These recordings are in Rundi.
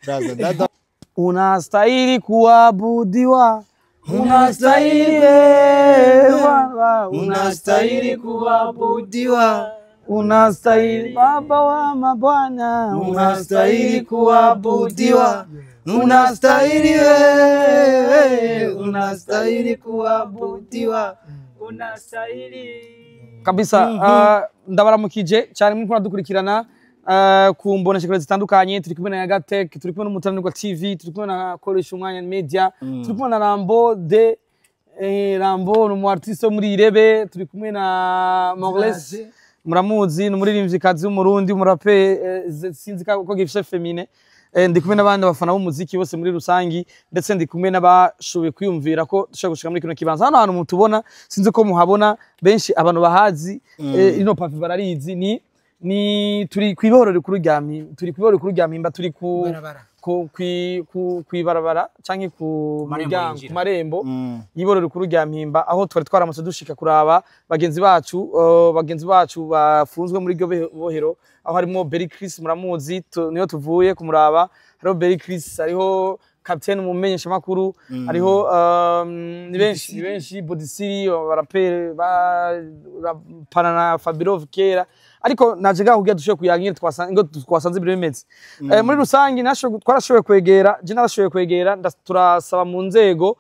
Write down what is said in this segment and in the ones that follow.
Brother, that Unastahili kuabudiwa, unastahili Baba, Unastahili kuabudiwa, unastahili Baba wa mabwana, unastahili kuabudiwa, unastahili wewe, unastahili kuabudiwa, Unastahili kabisa. Ndabaramukije cyane muriko muradukurikirana ku mboneshakure zitandukanye. Turi kumwe na Yagatech, turi kumwe n'Umutananirwa TV, turi kumwe na Koresha Umwanya Media, turi kumwe na Rambo de Rambo ni umu artiste wo muri Irebe, turi kumwe na Morles, muramuzi, ni umuririmvyikazi w'Umurundi, umurape, sinzi ko gifise féminin. Ndi kumwe n'abandi bafana b'umuziki bose muri rusangi, ndetse ndi kumwe n'abashoboye kwiyumvira ko dushobora gushika muri kino kibanza. Hano hantu mutubona, sinzi ko muhabona benshi, abantu bahazi, ino pavé bararizi. Ni turi kw'ibohero rikuru rya turi kw'ibohero rikuru rya Mpimba, turi ku Ibarabara. ku kwi- ku kw'ibarabara canke ku Marembo muryango, yinjira. ku marembo y'ibohero rikuru rya Mpimba, aho twari twaramutse dushika kuraba bagenzi bacu bafunzwe muri iryo bohero, aho harimo Berry Chris, muramuzi, niyo tuvuye kumuraba. Hariho Berry Chris, hariho Captain umumenyesha makuru, hariho ni benshi, ni benshi, Bodisiri, abarapere ba na Fabirov kera. Ariko naje ngaho kugira dushobore kuyagira twasanze ngo twasanze ibintu bimeze muri rusangi. Twarashoboye kwegera, je narashoboye kwegera, turasaba mu nzego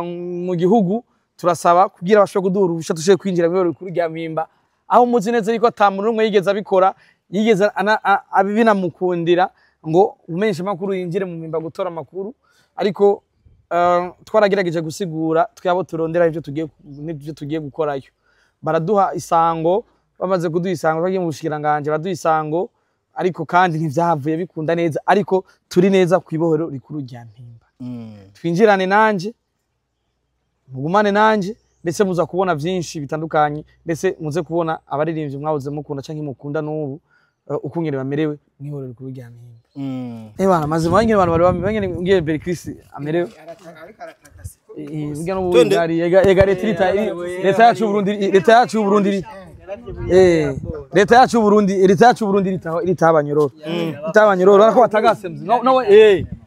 mu gihugu, turasaba kugira bashobore kuduha uruhusha dushobore kwinjira mu rikuru rya Mpimba, aho muzi neza yuko ata muntu n'umwe yigeze abikora, yigeze binamukundira ngo umenyesha amakuru yinjire mu Mpimba gutora amakuru. Ariko twaragerageje gusigura twabo turondera ivyo tugiye n'ivyo tugiye gukorayo, baraduha isango. Bamaze kuduha isango, twagiye mu bushikiranganje, baraduha isango, ariko kandi ntivyahavuye bikunda neza. Ariko turi neza kw'ibohero rikuru rya Mpimba. Twinjirane nanje, mugumane nanje, ndetse muza kubona vyinshi bitandukanye, ndetse muze kubona abaririmbyi mwabuze mukunda canke mukunda n'ubu, ukungene bamerewe mw'ibohero rikuru rya Mpimba. Bana mazima bangene abantu bari bangene ngiye Berry Chris amerewe. Burya n'ubu Twende. yari ega leta irita leta yacu y'Uburundi, leta yacu y'Uburundi, leta yacu y'Uburundi, leta yacu y'Uburundi iritaho, iritaho abanyororo, iritaho abanyororo ariko batagase mzi no no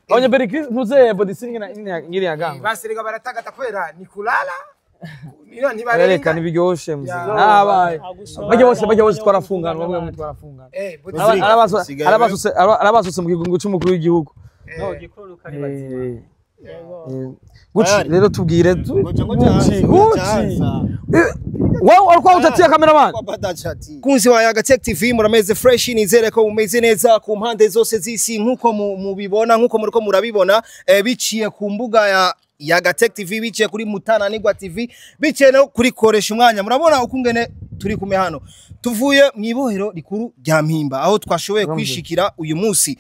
abonye Berry Chris ntuze body singing ngiri yaganga. Basirega baratagata kubera ni kulala niyo Reka ntibarenga. Nibiryoshe mzi. Ya. Nabaye bajya bose twarafungana, bamwe bamwe twarafungana. Sigaye Arabasutse mu kigungo c'umukuru w'igihugu. No gikuru kari bazima. Gucci Tayari. rero tubwire Ngoja, ngoja Gucci hanze, ngoja Gucci. hanze. Wewe walikuwa utatia cameraman. Kunzi wa Yaga Tech TV, murameze fresh, nizere ko mumeze neza ku mpande zose z'isi nkuko mubibona, nkuko muriko murabibona, biciye ku mbuga ya Yaga Tech TV, biciye kuri Mutananirwa TV, biciye no kuri Koresha Umwanya. Murabona ukungene turi kumwe hano, tuvuye mu ibohero rikuru rya Mpimba, aho twashoboye kwishikira uyu munsi.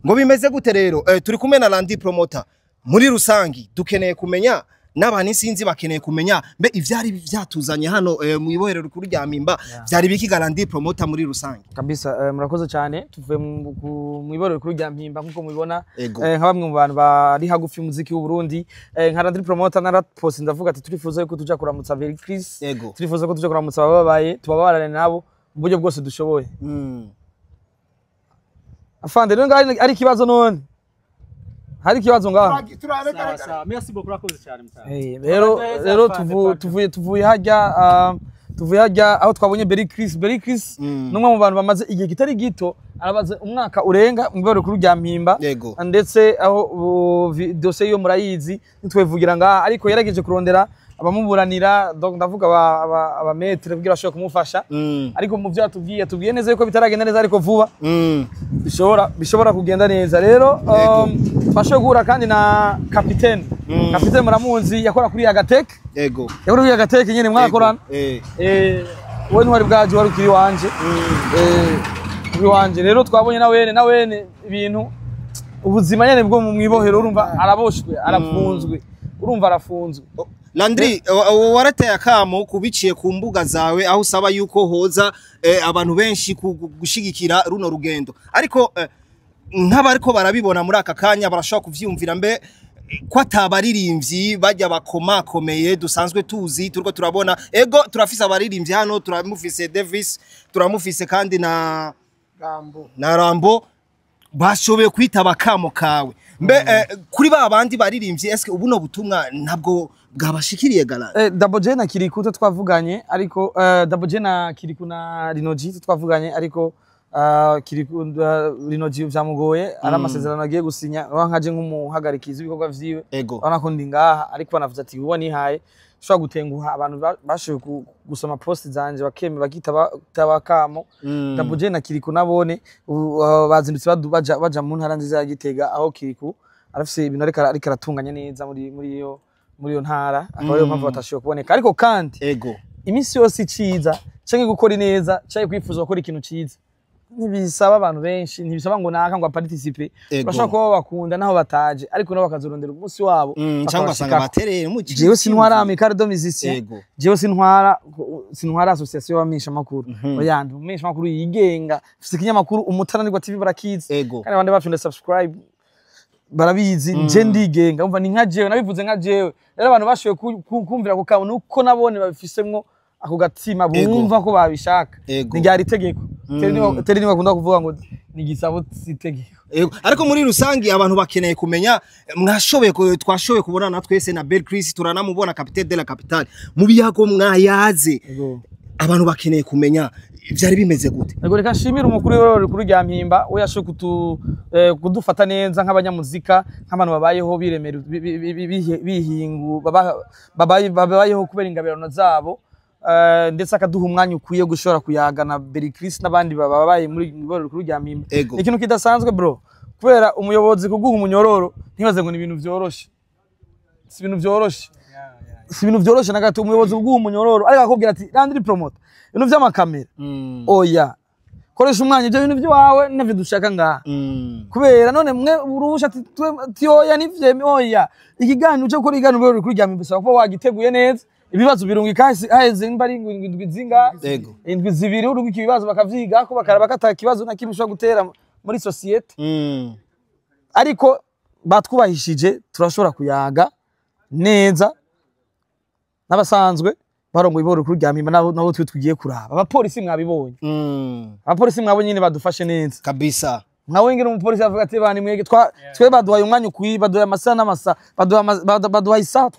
Ngo bimeze gute rero? Turi kumwe na Landry Promoter. Muri rusangi dukeneye kumenya, n'abantu isinzi bakeneye kumenya, mbe ivyari vyatuzanye hano mu ibohero rikuru rya Mpimba vyari biki, Landry Promoter, muri rusangi? Kabisa, murakoze cyane. Tuvuye mu ibohero rikuru rya Mpimba nkuko mubibona. Ego. Nka bamwe mu bantu bari hagufi y'umuziki w'u Burundi, nka Landry Promoter, narapost ndavuga ati turifuza yuko tuja kuramutsa Berry Chris, turifuza ko tuja kuramutsa abababaye, tubabarane nabo mu buryo bwose dushoboye. Afande, rero ngaho ari ikibazo none, hari ikibazo ngaho. Sawa sawa, merci beaucoup, urakoze cyane mutara. Rero tuvuye hajya aho twabonye Berry Chris. Berry Chris numwe mu bantu bamaze igihe kitari gito, arabaze umwaka urenga mu ibohero rikuru rya Mpimba. Ndetse aho dosiye yo murayizi, ntitwevugira ngaha, ariko yarageje kurondera abamuburanira, donc ndavuga aba maître kugira bashobore kumufasha. Ariko mu byo yatubwiye neza yuko bitaragenda neza, ariko vuba bishobora kugenda neza. Rero twashoboye guhura kandi na Capitaine. Capitaine muramuzi, yakora kuri Yagatech. Yakora kuri Yagatech nyene, mwarakorana. We ntwari bwaje, wari ukiri wanje, uri wanje. Rero twabonye na wene ibintu ubuzima nyene bwo mu mwibohero. Urumva araboshwe, arafunzwe, urumva arafunzwe. Landry, warateye akamo kubiciye ku mbuga zawe, aho usaba yuko hoza abantu benshi gushigikira runo rugendo. Ariko nk'abariko barabibona muri aka kanya barashobora kuvyumvira, mbe ko atabaririmbyi bajya bakomakomeye dusanzwe tuzi turiko turabona? Ego, turafise abaririmbyi hano, turamufise Davis, turamufise kandi na Rambo. Na Rambo. Bashoboye kwitaba kamo kawe. Mbe kuri ba bandi baririmbye, eske ubuno butumwa ntabwo bwabashikiriye gara? Double J na Kiriku twavuganye, ariko Double J na Kiriku na Rinoji twavuganye, ariko Kiriku, Rinoji vyamugoye, ari amasezerano agiye gusinya, wa nkaje nk'umuhagarikizi w'ibikorwa vyiwe. Urabona ko ndi ngaha, ariko banavuze ati uwo nihaye ushobora gutenguha abantu bashoboye gusoma post zanje bakeme bakitaba kamo. Double J na Kiriku nabone bazindutse baja mu ntara nziza ya Gitega, aho Kiriku arafise ibintu ariko aratunganya neza muri iyo ntara, akaba ariyo mpamvu batashoboye kuboneka. Ariko kandi iminsi yose iciza canke gukora ineza canke kwifuza gukora ikintu ciza ntibisaba abantu benshi, ntibisaba ngo naka ngo aparticipe. Bashobora kuba babakunda naho bataje, ariko nabo bakazorondera umunsi wabo Cyangwa ugasanga bakabashikako. Batereye mu Jewe sintwara Amicale de Musiciens, jewe sintwara association y'abamenyesha makuru, oya, ndi umumenyesha makuru yigenga, mfise ikinyamakuru Umutananirwa TV, barakizi. Kandi abandi bafite subscribe barabizi. Je ndigenga, umva, ni nka jewe nabivuze, nka jewe rero abantu bashoboye kumvira ako kabo nuko nabone babifisemwo ako gatima, bumva ko babishaka. Ntiryari itegeko. Teri niwe akunda kuvuga ngo ni igisabo si itegeko. Ego. Ariko muri rusangi abantu bakeneye kumenya, twashoboye kubonana twese na Bel Chris, turanamubona capitaine de la capitale mu biyago mwayaze. Abantu bakeneye kumenya byari bimeze gute? Ego, reka nshimire umukuru w'irorero rikuru rya Mpimba, we yashoboye kudufata neza nk'abanyamuzika, nk'abantu babayeho biremera, bihingu babayeho kubera ingabirano zabo, ndetse akaduha umwanya ukwiye gushobora kuyaga na Berry Chris n'abandi babaye muri iborero rikuru rya Mpimba. Ni ikintu kidasanzwe bro, kubera umuyobozi kuguha umunyororo, ntibaze ngo ni ibintu vyoroshe, si ibintu vyoroshe, si ibintu vyoroshe na gato. Umuyobozi kuguha umunyororo ariko akakubwira ati Landry Promoter, ibintu vy'amakamera oya, koresha umwanya, ibyo bintu by'iwawe navyo dushaka ngaha. Kubera none mwe uruhusha ati ati oya nivyeme, oya, ikiganiro cyo gukora ikiganiro rero kuri rya bisaba kuba wagiteguye neza, ibibazo birungika haheze nimba ari indwi zinga, indwi 2, urungika ibibazo bakavyigako, bakaraba ko ata kibazo na kimwe ushobora gutera muri société. Ariko batwubahishije, turashobora kuyaga neza n'abasanzwe barongoye iboro kuri rya Mpimba, nabo twe tugiye kuraba abapolisi mwabibonye. Abapolisi mwabo nyine badufashe neza. Nkawe ngira umupolisi avuga ati bani mwege twe baduhaye umwanya ukwiye, baduhaye amasaha n'amasaha, baduhaye isaha,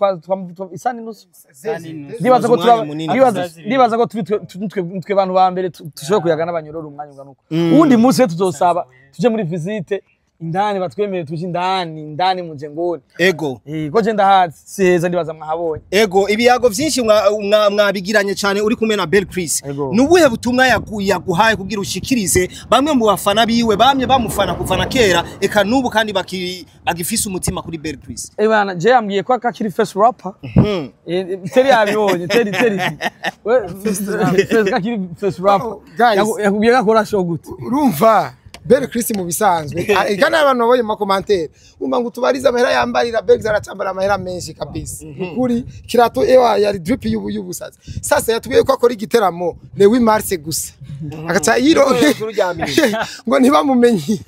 isaha n'inusu. Ndibaza ko Umwanya munini. Ndibaza ko turi twe bantu ba mbere dushobora kuyaga n'abanyororo umwanya ungana uko. Uwundi munsi rero tuzosaba tuje muri visite indani, batwemere tuje indani, indani mu jengoni. Ko je ndahazi si heza, ndibaza mwahabonye. Ego, ibiyago vyinshi mwabigiranye cyane uri kumwe na Bel Chris. Nubuhe butumwa yaguhaye kugira ushikirize bamwe mu bafana biwe bamye bamufana kuva na kera eka nubu kandi bagifise umutima kuri Bel Chris? Eh bana, je yambwiye ko akakiri first rapper. Teri yabibonye, Teri we first kakiri first rapper. Oh, guys. Yakubwiye ko akora show gute? Urumva Bel Chris mu bisanzwe, kandi abantu babonye mu ma commentaires umva ngo tubarize amahera yambarira. Bel aracambara amahera menshi kabisa, ukuri kirato ewa yari drip y'ubu y'ubusazi. Sasa yatubwiye ko akora igiteramo le 8 mars gusa, agaca yironke ngo ntibamumenye.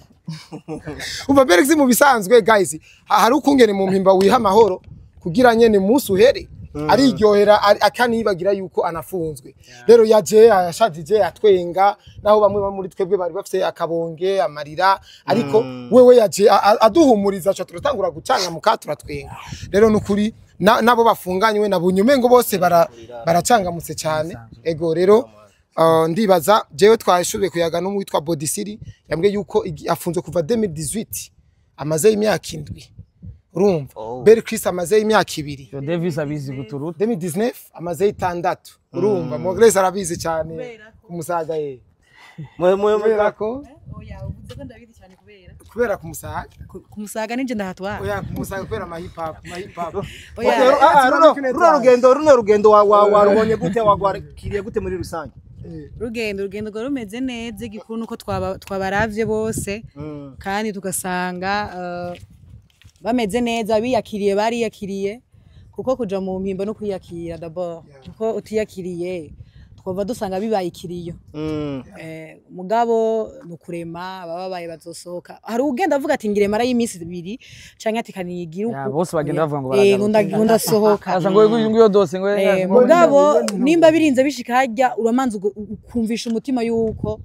Umva, Bel Chris mu bisanzwe guys, hari ukungene mu Mpimba wiha amahoro kugira nyene umunsi uhere ariryohera, akanibagira yuko anafunzwe. Rero yaje yashajije atwenga, naho bamwe ba muri twebwe bari bafise akabonge amarira, ariko wewe yaje aduhumuriza, aca turatangura gucanga muka turatwenga. Rero nukuri nabo bafunganywe nabonye umengo bose baracangamutse cyane. Ego, rero ndibaza jewe twashoboye kuyaga n'uwitwa Bodisiri, yambwiye yuko afunzwe kuva 2018, amaze imyaka 7. Urumva, Bel Chris amaze imyaka 2. Yo Davis abizi guturuta. 2019 amaze 6. Urumva Mogrese arabizi cyane kumusaga ye, kubera ko Oya, uvuze ko ndabizi cyane kubera kubera kumusaga. Kumusaga ninje ndahatwara. Oya, kumusaga kubera ama hip hop, ama hip hop. Oya. Runo rugendo warubonye gute, wagwakiriye gute muri rusange? Rugendo rwari rumeze neza. Igikuru nuko twabaravye bose kandi tugasanga bameze neza, biyakiriye, bariyakiriye, kuko kuja mu Mpimba no kwiyakira d'abord, kuko utiyakiriye twova dusanga bibaye ikiriyo. Mugabo ni ukurema, abababaye bazosohoka. Hari ugenda avuga ati ngire mara y'iminsi 2 canke ati kanigira Ya, uku. bose bagenda bavuga ngo Ngo baragaruka. ngo ndasohoka. Aza ngo ngo iyo dose ngo Mugabo nimba birinze bishika harya, uramanza ukumvisha umutima yuko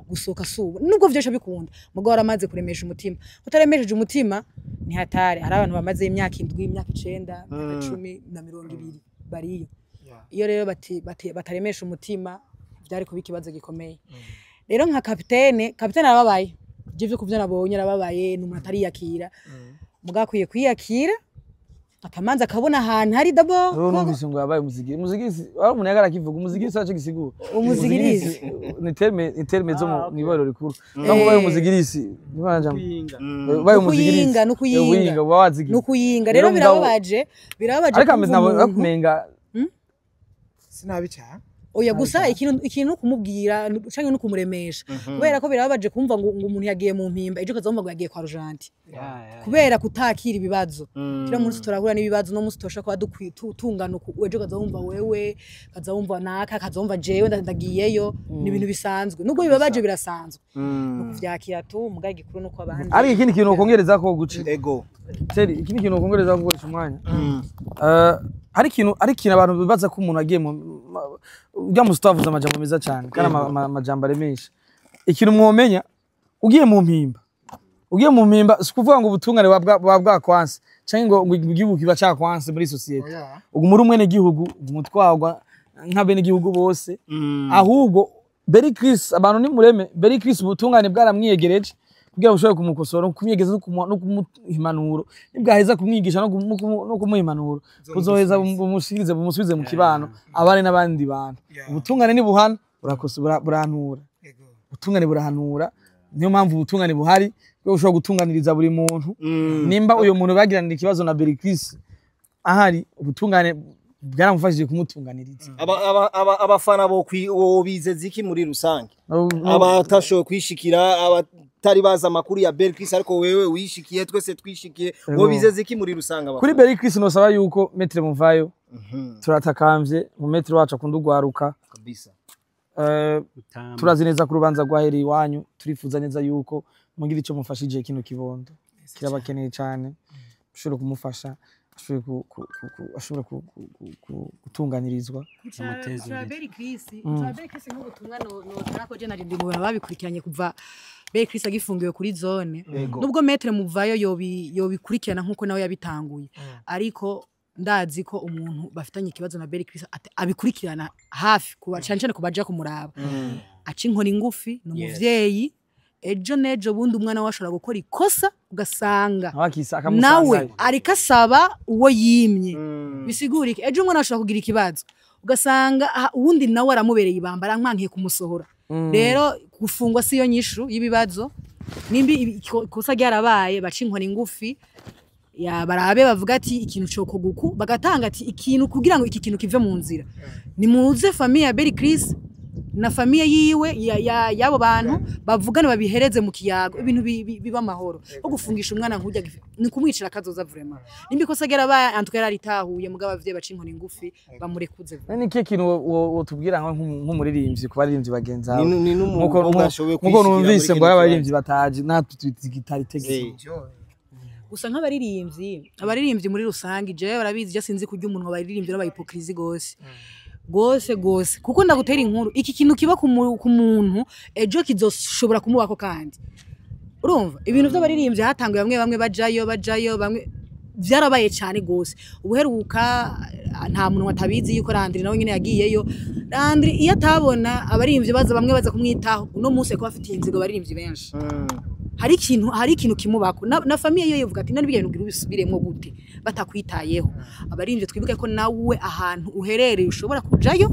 Gusohoka subu nubwo vyosha bikunda, mugabo waramaze kuremesha umutima. Utaremesheje umutima ni hatari. Hari abantu bamaze imyaka 7, imyaka 9, imyaka 10 na 20 bariyo. Iyo rero bataremesha umutima byari kuba ikibazo gikomeye. Rero nka kapitene arababaye, je kuvyo nabonye arababaye, ni umuntu atariyakira. Mugabo akwiye kwiyakira akamanza akabona ahantu hari d'abord. Rero numvise ngo yabaye umuzigirisi, wari umuntu yagara akivuga umuzigirisi wacu gisigura. Umuzigirisi. Ni terme zo mu ibariro rikuru. Ntabwo ubaye umuzigirisi, ubaye umuzigirisi. Nukuyinga, nukuyinga. Rero birababaje, birababaje. Ariko ameze nabo kumenga sinabi cyane. Oya, gusa ikintu kumubwira canke no kumuremesha, kubera ko birababaje kumva ngo umuntu yagiye mu mpimba, ejo kazomva ngo yagiye kwa Rujanti. Kubera kutakira ibibazo. Kira munsi turahura n'ibibazo, no munsi tosha kwa dutungana, ejo kazomva wewe, kazomva naka, kazomva jewe ndagiyeyo, ni ibintu bisanzwe. Nubwo bibabaje birasanzwe. Nukuvyakira tu mugaye gikuru nuko abandi. Ari ikindi kintu ukongereza ko guci. Ego. Teri ikindi kintu ukongereza ko gukoresha umwanya. Hari ikintu abantu bibaza ko umuntu agiye mu ujya mu stavuza amajambo meza cyane kandi amajambo aremesha. Ikintu mwomenya ugiye mu mpimba, si kuvuga ngo ubutungane bwa bwakwanse canke ngo igihugu kiba cakwanse muri societe. Uguma uri umwene gihugu, umutwagwa nka bene gihugu bose. Ahubwo Berry Chris abantu ni mureme, Berry Chris ubutungane bwaramwiyegereje kugira ushobore kumukosora, kumwegeza no kumuhimanuro. Nibwaheza kumwigisha no kumuhimanuro, kuzoheza bumushikirize bumusubize mu kibano abane n'abandi bantu. Ubutungane ni buhana, burakosora, buranura. Ubutungane burahanura. Niyo mpamvu ubutungane buhari, kuko ushobora gutunganiriza buri muntu. Nimba uyo muntu bagiranira ikibazo na Berry Chris ahari, ubutungane bwaramufashije kumutunganiriza. Abafana bo bizeze iki muri rusange? Abatashoboye kwishikira, abatari baza amakuru ya Berry Chris, ariko wewe wishikiye, twese twishikiye, wo bizeze iki muri rusange? Kuri Berry Chris nosaba yuko Maître Muvayo turatakamvye, mu Maître wacu akunda ugwaruka kabisa. Turazi neza ku rubanza rwahereye iwanyu, turifuza neza yuko mugira ico mufashije kino kibondo kirabakeneye cyane, ushobora kumufasha, ashobora gutunganirizwa. Berry Chris nk'ubutumwa no je nari ndi mu babikurikiranye kuva Berry Chris agifungiwe kuri zone. Nubwo Maître Muvayo yobikurikirana nkuko nawe yabitanguye, ariko ndazi ko umuntu bafitanye ikibazo na Berry Chris abikurikirana hafi, kuba cyane cyane kubaja kumuraba. Aca inkoni ngufi, ni umuvyeyi. Ejo nejo bundi umwana washobora gukora ikosa ugasanga nawe ariko asaba uwo yimye. Bisigura iki? Ejo umwana ashobora kugira ikibazo ugasanga uwundi nawe aramubereye ibamba, aramwankiye kumusohora. Rero gufungwa siyo nyishu y'ibibazo. Nimbi ikosa ryarabaye, baca inkoni ngufi, ya barabe bavuga ati ikintu cyo koguku, bagatanga ati ikintu kugira ngo iki kintu kive mu nzira. Ni muze famille ya Berry Chris na famille yiwe yabo bantu bavugane, babihereze mu kiyago, ibintu biba amahoro. Ko gufungisha umwana nkujya ni kumwicira kazoza vraiment. Nimbi kosa gerabaye antuka yaritahuye, mugabo abavyeyi baca inkoni ngufi bamurekuze. Nani kiye kintu wotubwira nk'umuririmbyi ku baririmbyi bagenza aho? Nkuko numvise ngo abaririmbyi bataje natwe tutari tegeko. Gusa nk'abaririmbyi muri rusange je barabizi, je sinzi kurya umuntu abaririmbyi n'abahipocrisie gose. Gose gose, kuko ndagutera inkuru iki kintu kiba ku muntu ejo kizoshobora kumubako. Kandi urumva ibintu by'abaririmbyi hatanguye bamwe bajayo bamwe byarabaye cyane gose. Ubuheruka nta muntu watabizi yuko Landry nawe nyine yagiyeyo. Landry iyo atabona abaririmbyi baza bamwe baza kumwitaho, uno munsi ko afite inzigo abaririmbyi benshi. Hari ikintu kimubako na famille yo yivuga ati nari bintu ngira ubisubiremo gute batakwitayeho. Abaririmbyi twibuke ko nawe ahantu uherereye ushobora kujayo.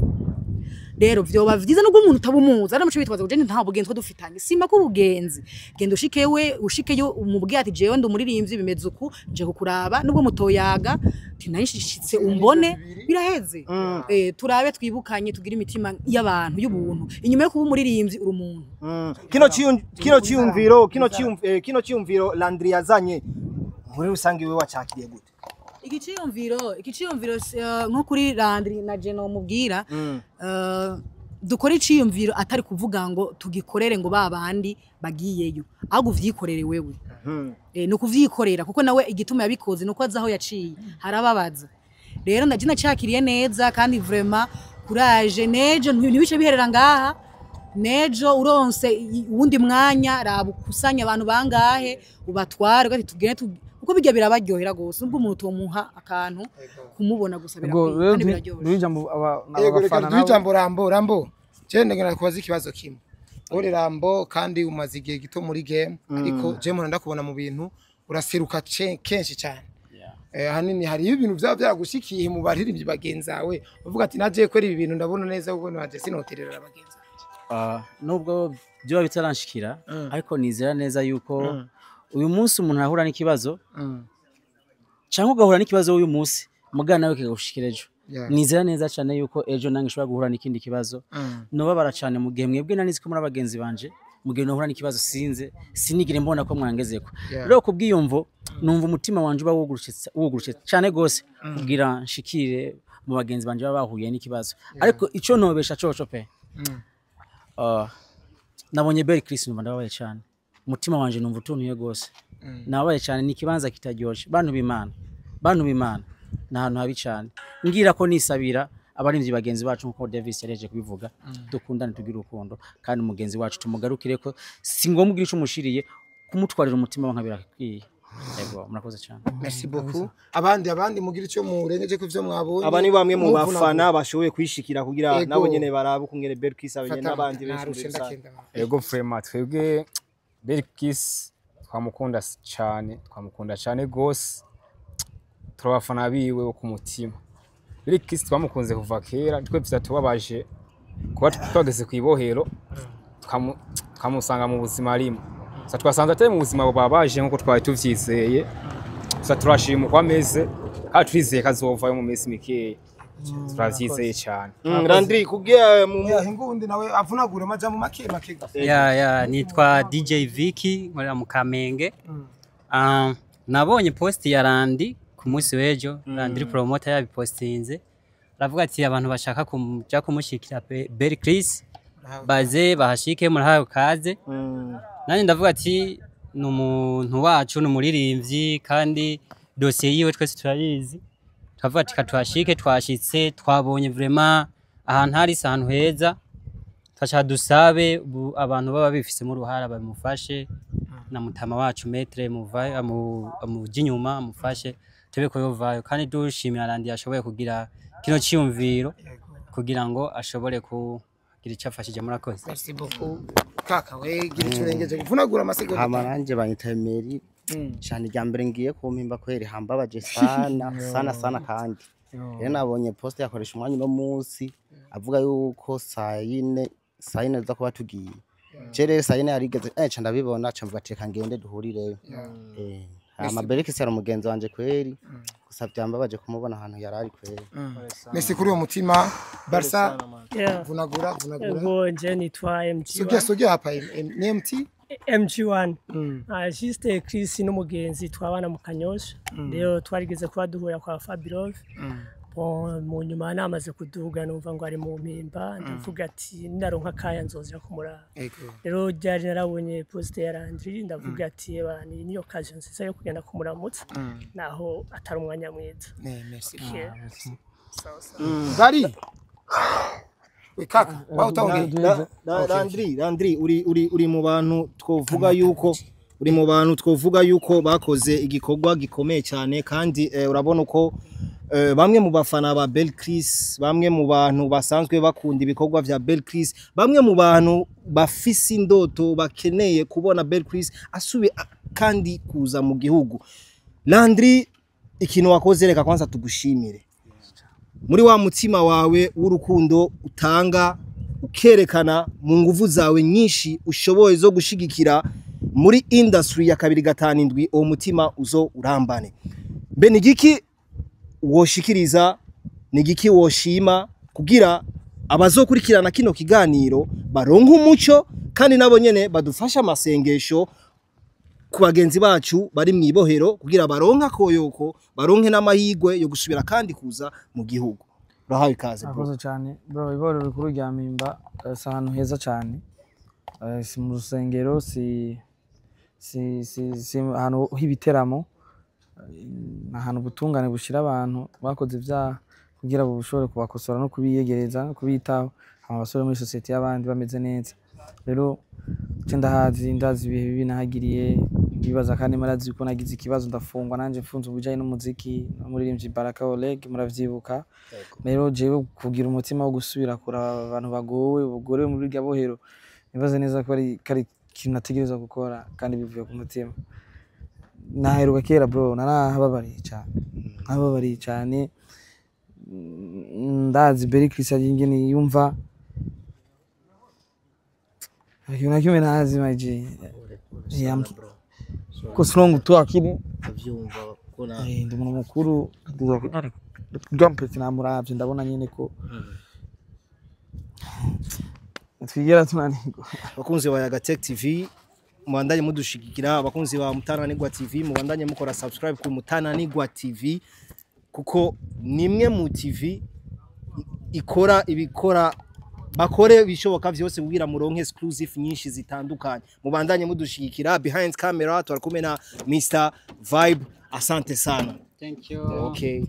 Rero vyoba vyiza nubwo umuntu utabumuza ari muco bitwaza kugenda nta bugenzi dufitanye, sima ko ubugenzi genda ushikewe ushikeyo umubwiye ati jewe ndi umuririmbyi bimeze uku, nje kukuraba nubwo mutoyaga ati nayishitse umbone biraheze. Turabe twibukanye tugira imitima y'abantu y'ubuntu. Inyuma yo kuba umuririmbyi uri umuntu. Kino cyumviro Landry yazanye muri rusange wewe wacakiriye gute? Igiciyumviro nko kuri Landry na Jeno mubwira, dukora iciyumviro atari kuvuga ngo tugikorere ngo babandi bagiyeyo, ahubwo uvyikorere wewe. No kuvyikorera kuko nawe igituma yabikoze nuko azaho yaciye harababaza. Rero na Jina cakiriye neza kandi vraiment courage nejo ntibice biherera ngaha. Nejo uronse uwundi mwanya, raba ukusanya abantu bangahe ubatware, ugati tugende kuko bijya birabaryohera gose, nubwo umuntu utomuha akantu, kumubona gusa Ubwo birakwiye rero kandi biraryoshe. Duhe ijambo Yego, reka abafana duhe nabo. ijambo Rambo. Rambo, je ndagenda kubaza ikibazo kimwe. Uri Rambo kandi umaze igihe gito muri game, ariko je mpora ndakubona mu bintu uraseruka kenshi cyane. Ahanini hariyo ibintu vyaba vyaragushikiye mu baririmbyi bagenzawe, uvuga ati naje kwera ibi bintu ndabona neza kuko naje sinoterera bagenzi. Nubwo byoba bitaranshikira, ariko nizera neza yuko uyu munsi umuntu ahura n'ikibazo cyangwa ugahura n'ikibazo uyu munsi, mugana nawe kikagushikira ejo. Nizera neza cyane yuko ejo nange nshobora guhura n'ikindi kibazo. Nobabara cyane mu gihe mwebwe nanizi ko muri abagenzi banje, mu gihe nohura n'ikibazo sinze sinigire mbona ko mwangezeko. Rero kubwiyumvo numva umutima wanje uba wugurutse cyane gose kugira nshikire mu bagenzi banje baba bahuye n'ikibazo. Ariko ico ntobesha coco pe, nabonye Bel Chris numva ndababaye cyane, umutima wanje numva utuntuye gose, nababaye cyane. Ni ikibanza kitaryoshe, bantu b'Imana, bantu b'Imana, ni ahantu habi cyane. Ngira ko nisabira abarimvyi bagenzi bacu, nkuko Davis yareje kubivuga, dukundane, tugire urukundo, kandi mugenzi wacu tumugarukire ko si ngombwa ugira ico umushiriye, kumutwarira umutima nka birakwiye. Yego, murakoze cyane. Merci beaucoup. Abandi mugira icyo murengeje ku ivyo mwabonye. Aba ni bamwe mu Muvunagura. bafana bashoboye kwishikira kugira Ego. nabo nyene barabe ukungene Bel Chris abenye Fata n'abandi benshi muri narushe rusange. ndakenda. Ego, vraiment twebwe Bel Chris twamukunda cyane, twamukunda cyane gose, turabafana biwe bo ku mutima. Bel Chris twamukunze kuva kera, twe vyatubabaje kuba twageze ku ibohero tukamusanga mu buzima arimo. Gusa twasanze atari mu buzima bubabaje nkuko twari tuvyizeye. Gusa turashima uko ameze kandi turizeye ko azovayo mu minsi mikeya, turavyizeye cyane. Landry kugira mu Ya hingundi nawe avunagura amajambo make make gusa. Ya, nitwa DJ Vicky, nkorera mu Kamenge. Nabonye post ya Randi ku munsi w'ejo, Landry promoter yabipostinze. Aravuga ati abantu bashaka kuja kumushikira Bel Chris baze bahashike, murahawe kaze. Nanjye ndavuga ati ni umuntu wacu, ni umuririmbyi kandi dosiye yiwe twese turayizi. Twavuga ati tuhashike, twashitse, twabonye vraiment ahantu hari si ahantu heza. Twashaka dusabe abantu baba bifisemo uruhara bamufashe, na mutama wacu maître muvayo amuje inyuma amufashe tube ko yovayo, kandi dushimira Randi yashoboye kugira kino ciyumviro kugira ngo ashobore kugira icyo afashije. Murakoze. Merci beaucoup. Kaka we, gira icyo urengeje, vunagura amasegonda. Hama nanje banyita Emery cyane. Irya mbere ngiye kumpimba kweri hambabaje sana sana sana, kandi rero nabonye post yakoresha umwanya uno munsi avuga yuko saa yine za kuba tugiye. Je rero saa yine yarigeze ca ndabibona, ca mvuga ati reka ngende duhurireyo. Hama Berikisi yari umugenzi wanje kweri, gusa byambabaje kumubona ahantu yari ari kweri. Merci kuri uwo mutima. Barca, Yeah. vunagura vunagura. Ego, nje nitwa MG1. Sogea sogea hapa, ni MT. MG1. Juste Chris n'umugenzi twabana mu Kanyosha. Rero twarigeze kuba duhura kwa Fabirov. Bon, mu nyuma namaze kuduga numva ngo ari mu mpimba, ndavuga ati naronka akaya nzozira kumuraba. Rero ryari narabonye post ya Landry, ndavuga ati eba ni niyo occasion nziza yo kugenda kumuramutsa naho atari umwanya mwiza. Ne, merci. Okay. Sawa sawa. Bari we kaka wa utaongea. Landry, Landry, uri mu bantu twovuga yuko uri mu bantu twovuga yuko bakoze igikorwa gikomeye cyane, kandi urabona uko bamwe mu bafana ba Bel Chris, bamwe mu bantu basanzwe bakunda ibikorwa vya Bel Chris, bamwe mu bantu bafise indoto bakeneye kubona Bel Chris asubiye kandi kuza mu gihugu. Landry, ikintu wakoze reka kwanza tugushimire muri wa mutima wawe w'urukundo utanga, ukerekana mu nguvu zawe nyinshi ushoboye zo gushigikira muri industry ya 257. Uwo mutima uzo urambane. Mbe ni igiki woshikiriza, ni igiki woshima kugira abazokurikirana kino kiganiro baronke umuco, kandi nabo nyene badufasha amasengesho ku bagenzi bacu bari mu ibohero kugira baronke akoyoko, baronke n'amahirwe yo gusubira kandi kuza mu gihugu? Urahawe ikaze, bro. Murakoze cyane, bro. Ibohero rikuru rya Mpimba si ahantu heza cyane. Si mu rusengero, si ahantu h'ibiteramo. Ni ahantu ubutungane bushira abantu bakoze ibyaha kugira ngo bushobore kubakosora no kubiyegereza no kubitaho, hama basubire muri sosiyete y'abandi bameze neza. Rero nce ndahazi, ndazi ibihe bibi nahagiriye, ndibaza kandi murazi ko nagize ikibazo ndafungwa, nanje mfunze ubujanye n'umuziki n'umuririmbyi Baraka Oleg, muravyibuka. Rero jewe kugira umutima wo gusubira kuraba abantu bagowe bugorewe muri irya bohero, nibaza neza ko ari ikintu nategerezwa gukora kandi bivuye ku mutima. Naheruka kera bro, narahababariye cyane, narahababariye cyane. Ndazi Beri Chris ingene yumva, ikintu na kimwe ntazi my G. Yeah, ko strong tu akiri. Ndavyumva ko na Ndi umuntu mukuru gampeti, namuravye ndabona nyene ko twigera tunanirwa. Bakunzi ba Yaga Tech TV, mubandanye mudushigikira. Abakunzi ba Mutananirwa TV, mubandanye mukora subscribe ku Mutananirwa TV, kuko nimwe mu TV ikora ibikora, bakore ibishoboka vyose kugira muronke exclusive nyinshi zitandukanye. Mubandanye mudushigikira. Behind camera twari kumwe na Mr Vibe. Asante sana. Thank you. Okay.